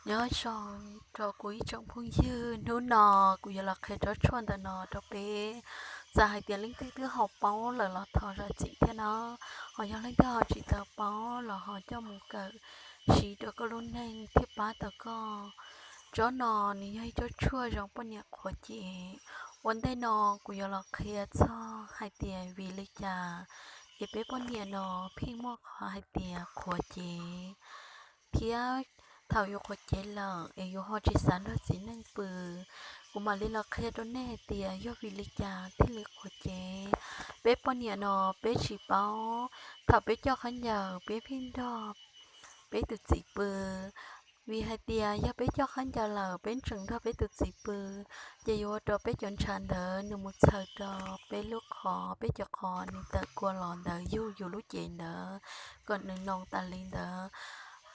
Nyob zoo rau kuv ib tsoom phooj ywg, hnub no kuv yuav los qhia tsob tshuaj ntawm no rau peb. Txawm hais tias leej twg twb ho paub lawm los thov zam txim thiab no, ho yog leej twg ho tsis tau paub los ho coj mus kawm siv rau koj lub neej thiab pab tau koj. Tsob no nws yog ib tsob tshuaj zoo poj niam qhuav cev. Ua ntej no kuv yuav los qhia txog hais tias vim li cas es peb poj niam no pheej muaj qhov hais tias qhuav cev, thiab thaum yus qhuav cev lawm es yus ho tsis xav nrog txiv neej pw. Kuv mam li los qhia rau nej hais tias yog vim li cas thiaj li qhuav cev. Peb poj niam no peb tsis paub, thaum peb coj khaub ncaws peb pheej nrog peb tus txiv pw. Vim hais tias yog peb coj khaub ncaws lawm peb tseem nrog peb tus txiv pw, ces yuav ua rau peb cov ntshav ntawd nws mus txhaws rau peb lub qhov, peb cov qhov nws tawm kua los ntawd yug yus lub cev ntawd kom nws noo tas li ntawd.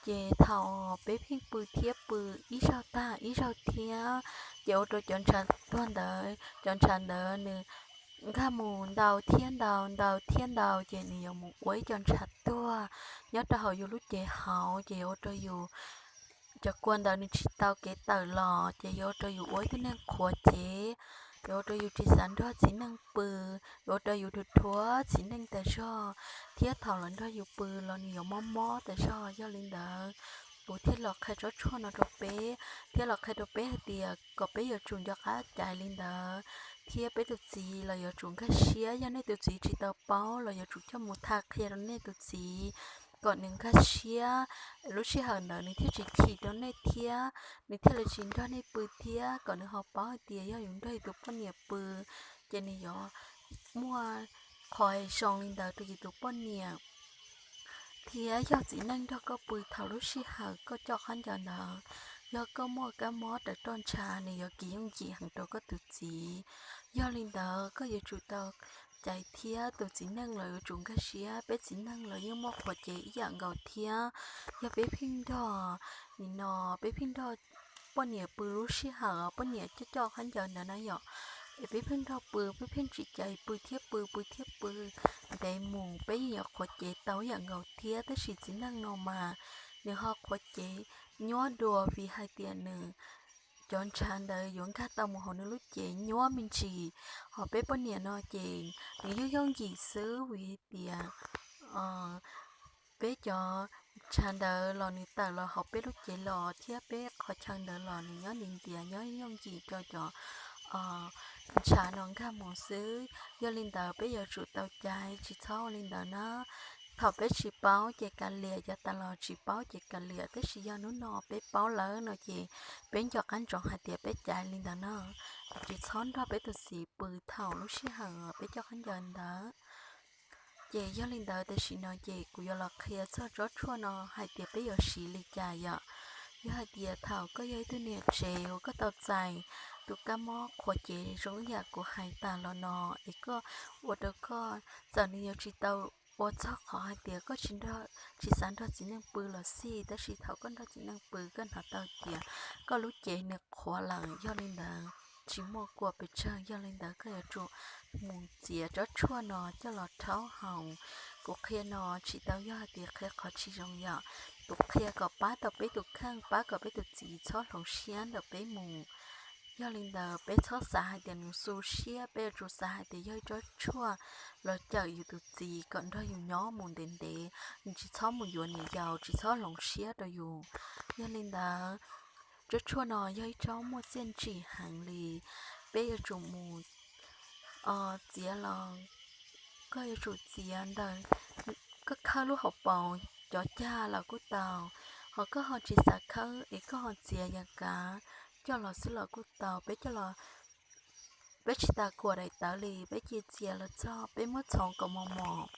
Ces thaum peb pheej pw thiab pw ib zaug tag ib zaug thiab, ces ua rau cov ntshav tuag ntawd, cov ntshav ntawd nws nkag mus ntau thiab ntau, ntau thiab ntau, ces nws yuav mus ua ib co ntshav tuag nyob rau hauv yus lub cev hauv, ces yuav ua rau yus cov kua ntawd nws tsis tau kev tawm los, ces yuav ua rau yus ua ib tug neeg qhuav cev, yuav ua rau yus tsis xav nrog txiv neej pw, yuav ua rau yus dhuav dhuav txiv neej tas zog, thiab thaum los nrog yus pw los nws yuav mob mob tas zog. Yog li ntawd, kuv thiaj los qhia tsob tshuaj no rau peb, thiab los qhia rau peb hais tias kom peb yuav tsum nco qab caiv li ntawd, thiab peb tus txiv los yuav tsum nkag siab. Yog nej tus txiv tsis tau paub los yuav tsum coj mus tham qhia rau nej tus txiv kom nws nkag siab, lub sij hawm ntawd nws thiaj tsis chim rau nej thiab nws thiaj li tsis nrog nej pw thiab, kom nws ho paub hais tias yog yus nrog yus tus poj niam pw, ces nws yuav muaj qhov zoo li ntawd rau yus tus poj niam. Thiab yog txiv neej nrog koj pw thaum lub sij hawm koj coj khaub ncaws ntawd, yog koj muaj kab mob raws roj ntsha nws yuav kis yooj yim heev rau koj tus txiv. Yog li ntawd koj yuav tsum tau caiv thiab tus txiv neej los yuav tsum nkag siab. Peb txiv neej los yeej muaj qhuav cev ib yam nkaus thiab. Yog peb pheej nrog, nim no peb pheej nrog poj niam pw lub sij hawm poj niam coj coj khaub ncaws ntawd na yom, es peb pheej nrog pw, peb pheej tsis caiv, pw thiab pw, pw thiab pw, ntev mus peb yeej yuav qhuav cev tau ib yam nkaus thiab. Tab sis txiv neej no mas nws ho qhuav cev nyuab dua vim hais tias nws cov ntshav ntawd yuav nkag tau mus hauv nws lub cev nyuab me ntsis. Ho peb poj niam no ces nws yooj yooj yim xwb vim hais tias peb cov ntshav ntawd los nws tawm los hauv peb lub cev los thiab peb qhov chaw ntawd los nws nyob ntiav ntiav nyob yooj yim rau cov ntshav no nkag mus xwb. Yog li ntawd peb yuav tsum tau caiv, tsis txhob ua li ntawd na. Thaum peb tsis paub ces kav liam, yav tas los tsis paub ces kav liam, tab sis yog hnub no peb paub lawm no ces peb nco qab ntsoov hais tias peb caiv li ntawd na, tsis txhob nrog peb tus txiv pw thaum lub sij hawm peb coj khaub ncaws ntawd. Ces yog li ntawd tam sim no ces kuv yuav los qhia txog tsob tshuaj no hais tias peb yuav siv li cas yom. Yog hais tias thaum koj yog ib tug niam tsev uas koj tau txais tus kab mob qhuav cev zoo ib yam kuv hais tas los no, es koj ua rau koj txawm nws yuav tsis tau ua txog qhov hais tias koj tsis nrog, tsis xav nrog txiv neej pw los xij, tab sis thaum koj nrog txiv neej pw koj hnov tau tias koj lub cev nws qhuav lawm. Yog li ntawd tsis muaj kua pes tsawg, yog li ntawd koj yuav tsum mus txiav tsob tshuaj no coj los rhaub haus. Kuv qhia no tsis tau yog hais tias qhia qhov tsis zoo yom, kuv qhia kom pab tau peb tus kheej, pab kom peb tus txiv txhob hloov siab ntawm peb mus. Yog li ntawd peb txhob xav hais tias nws xu siab, peb yuav tsum xav hais tias yog ib tsob tshuaj los cawm yus tus txiv kom nrog yus nyob mus ntev ntev, nws tsis txhob mus yuav niam yau, tsis txhob hloov siab rau yus. Yog li ntawd tsob tshuaj no yog ib tsob muaj txiaj ntsig heev li, peb yuav tsum mus txiav los, koj yuav tsum txiav ntawm koj khawb lub hauv paus cov cag los kuj tau, ho koj ho tsis xav khawb es koj ho txiav yam kav coj los xwb los kuj tau. Peb coj los, peb tsis tas kuam daim tawv li, peb cia txiav los txog peb muab txhoov kom mos mos.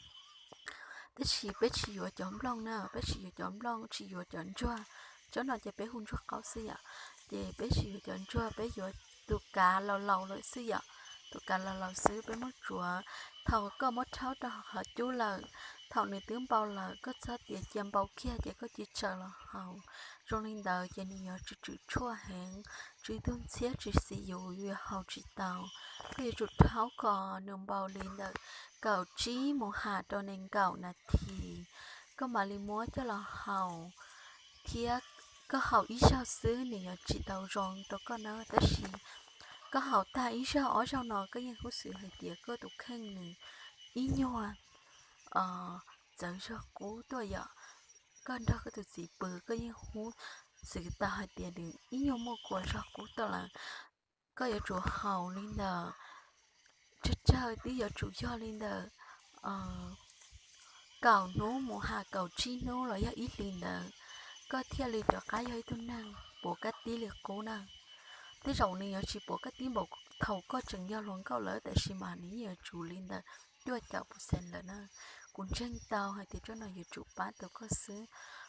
Tab sis peb tsis yuav cov nplooj na, peb tsis yuav cov nplooj, tsis yuav cov ntsuag. Tsob no ces peb hu ntsuag qaub xwb yom, ces peb tsis yuav cov ntsuag, peb yuav tus kav laus laus lawm xwb yom. Tus kav laus laus xwb peb muab tsuav, thaum koj muab rhaub rau qhov cub lawm, thaum nws twb npau lawm koj txhob tias cia npau kiag ces koj cia tsaws los haus. Zoo li ntawd ces nws yuav tsw tswm tshuaj heev, tsw tug ntxhiab tsw xis yus, yus yuav haus tsis tau. Koj yuav tsum rhaub kom nws npau li ntawm kaum tsib mus has rau nees nkaum nas this, koj mam li muab coj los haus thiab Koj haus ib zaug xwb nws yuav tsis tau zoo rau koj na, tab sis koj haus tag ib zaug ob zaug no koj yeej huj xwm hais tias koj tus kheej nws ib nyuag txawv zog qub tuaj yom. Koj nrog koj tus txiv pw koj yeej huj xwm tau hais tias nws ib nyuag muaj kua zog qub tuaj lawm. Koj yuav tsum haus li ntawm, tsawg tsawg twb yuav tsum yog li ntawm kaum hnub mus has kaum tsib hnub los yog ib hlis ntawd, koj thiaj li rov qab yog ib tug neeg puas kab tib li qub na. Tej zaum nws yuav tsis puas kab tib npaum thaum koj tseem yog hluas nkauj lawm, tab sis mas nws yeej yuav tsum li ntawm cuaj caum percent lawm na. Kuv ntseeg tau hais tias tsob no yuav tsum pab tau koj xwb,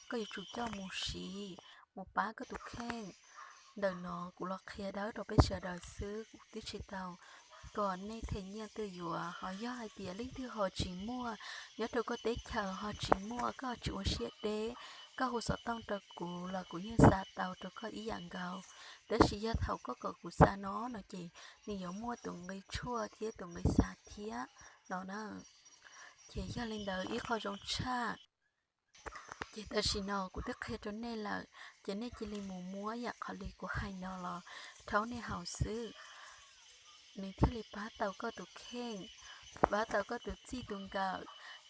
koj yuav tsum coj mus siv, mus pab koj tus kheej. Ntawm no kuv los qhia dawb rau peb sawv daws xwb, kuv twb tsis tau kom nej them nyiaj twg yuav. Ho yog hais tias leej twg ho tsis muaj, nyob rau koj teb chaws ho tsis muaj, koj ho tsis ua siab deb, koj hu xov tooj rau kuv los kuv yeej xa tau rau koj ib yam nkaus. Tab sis yog thaum koj kom kuv xa no no ces nws yuav muaj tus nqi tshuaj thiab tus nqi xa thiab no na. Ces yog li ntawd ib qho zoo tshaj, ces tam sim no kuv twb qhia rau nej lawm, ces nej cia li mus muab yam qhov li kuv hais no los rhaub nej haus xwb. Nws thiaj li pab tau koj tus kheej, pab tau koj tus txij tus nkawm.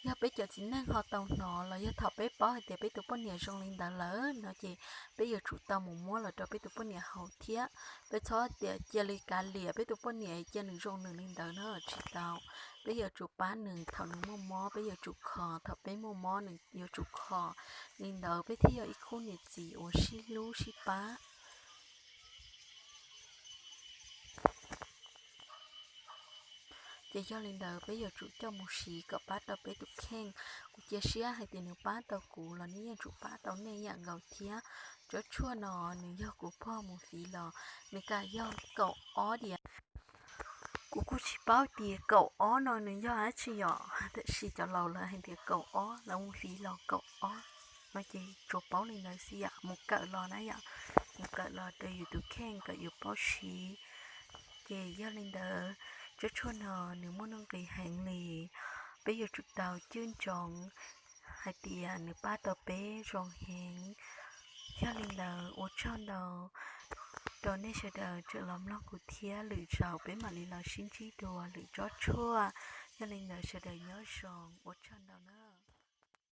Yog peb cov txiv neej ho tau hnov los yog thaum peb paub hais tias peb tus poj niam zoo li ntawd lawm no ces peb yuav tsum tau mus muab los rau peb tus poj niam haus thiab. Peb txhob tias cia li kav liam peb tus poj niam cia nws zoo nws li ntawd na, tsis tau. Peb yuav tsum pab nws thaum nws muaj mob, peb yuav tsum kho thaum peb muaj mob, nws yuav tsum kho. Li ntawd peb thiaj yog ib khub niam txiv uas sib hlub sib pab. Ces yog li ntawd peb yuav tsum coj mus siv kom pab tau peb tus kheej. Kuv cia siab hais tias nws pab tau kuv los nws yeej tsum pab tau nej yam nkaus thiab. Tsob tshuaj no nws yog kuv pog mus fiv los, nws kam yog kaum ob diam. Kuv kuj tsis paub tias kaum ob no nws yog dab tsi yom, tab sis cov laus lawv hais tias kaum ob, lawv mus fiv los kaum ob no ces tsuas paub li ntawd xwb yom, mus kawm los na yom, mus kawm los rau yus tus kheej kom yus paub siv. Ces yog li ntawd, tsob tshuaj no nws muaj nuj nqis heev li, peb yuav tsum tau cwj ntsoov hais tias nws pab tau peb zoo heev. Yog li ntawd ua tsaug ntau rau nej sawv daws tseem los mloog kuv thiab, lwm zaus peb mam li los sib ntsib dua lwm tsob tshuaj. Yog li ntawd sawv daws nyob zoo, ua tsaug ntau na.